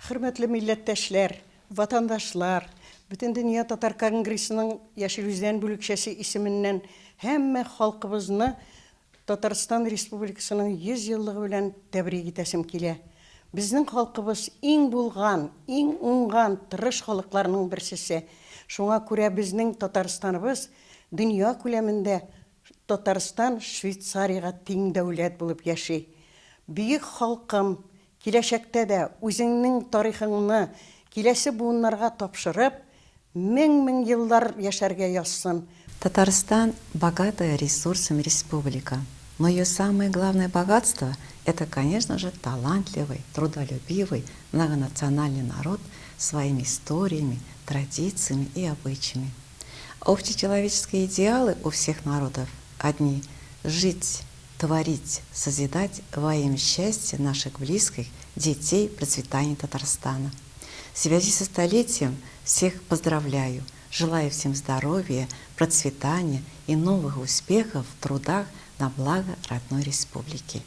Хөрмәтле милләттәшләр, ватандашлар, Бөтендөнья татар конгрессының Яшел Үзән бүлекчәсе исеменнән һәммә халкыбызны Татарстан Республикасының 100 еллыгы белән тәбрик итәсем килә. Безнең халкыбыз иң булган, иң уңган, тырыш халыкларның берсесе. Шуңа күрә безнең Татарстаныбыз дөнья күләмендә Татарстан Швейцариягә тиң дәүләт булып яши. Бөек халкым, киләчәктә дә үзеңнең тарихыңны киләсе буыннарга тапшырып, мең-мең еллар яшәргә язсын. Татарстан – богатая ресурсами республика. Но ее самое главное богатство – это, конечно же, талантливый, трудолюбивый, многонациональный народ своими историями, традициями и обычаями. Общечеловеческие идеалы у всех народов одни – жить, творить, созидать во имя счастья наших близких, детей, процветания Татарстана. В связи со столетием всех поздравляю, желаю всем здоровья, процветания и новых успехов в трудах на благо родной республики.